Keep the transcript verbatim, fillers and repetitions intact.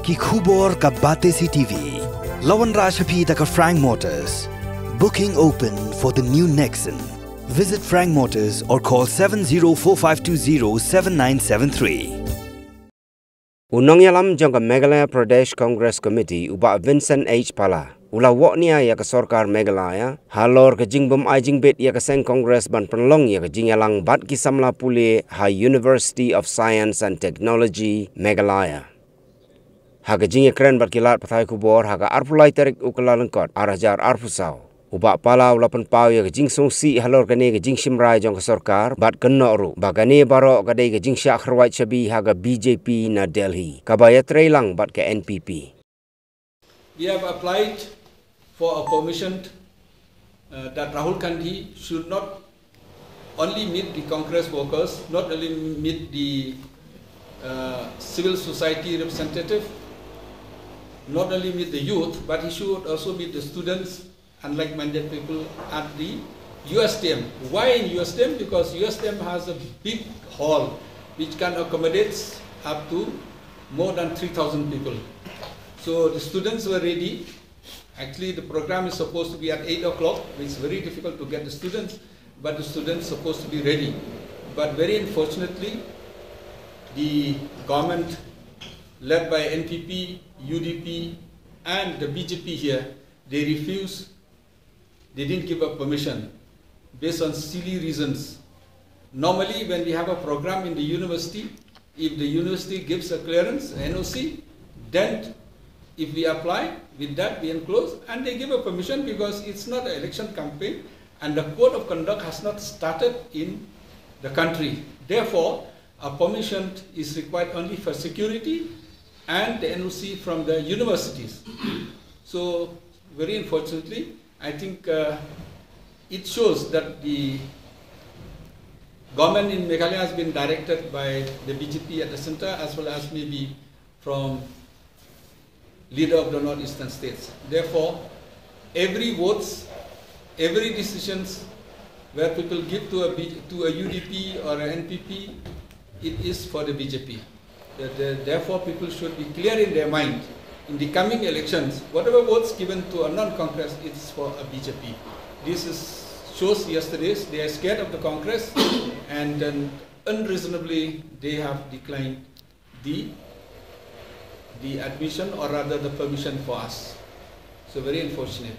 Ki khubor ka Batesi T V. La wanrah sha phi da ka Frank Motors. Booking open for the new Nexon. Visit Frank Motors or call seven zero four five two zero seven nine seven three. U nongïalam jong ka Meghalaya Pradesh Congress Committee u Bah Vincent H Pala u la wad nia ïa ka sorkar Meghalaya halor ka jingbym ai jingbit ïa ka seng Congress ban pynlong ïa ka jingïalang bad ki samla pule ha University of Science and Technology Meghalaya. Ha ka jingïakren bad ki lad pathai khubor ha ka arphew lai tarik u Kyllalyngkot ar hajar arphew saw, u Bah Pala u la pynpaw ïa ka jingsngewsih halor kane ka jingshim rai jong ka sorkar bad kynnoh ruh ba kane baroh ka dei ka jingshah kharwait shabi ha ka B J P na Delhi kaba ïatreilang bad ka N P P. We have applied for a permission, uh, that Rahul Gandhi should not only meet the Congress workers, not only meet the, uh, civil society representative, not only meet the youth, but he should also meet the students and like-minded people at the U S T M. Why in U S T M? Because U S T M has a big hall which can accommodate up to more than three thousand people. So the students were ready. Actually, the program is supposed to be at eight o'clock. It's very difficult to get the students, but the students supposed to be ready. But very unfortunately, the government led by N P P, U D P, and the B J P here, they refused. They didn't give a permission based on silly reasons. Normally, when we have a program in the university, if the university gives a clearance, N O C, then if we apply, with that we enclose, and they give a permission because it's not an election campaign, and the code of conduct has not started in the country. Therefore, a permission is required only for security and the N O C from the universities. So, very unfortunately, I think, uh, it shows that the government in Meghalaya has been directed by the B J P at the center as well as maybe from leader of the northeastern states. Therefore, every votes, every decisions where people give to a B-, to a U D P or a N P P, it is for the B J P. That, uh, therefore, people should be clear in their mind. In the coming elections, whatever votes given to a non-Congress, it's for a B J P. This is, shows yesterday's, they are scared of the Congress, and then unreasonably they have declined the, the admission, or rather the permission for us. So very unfortunate.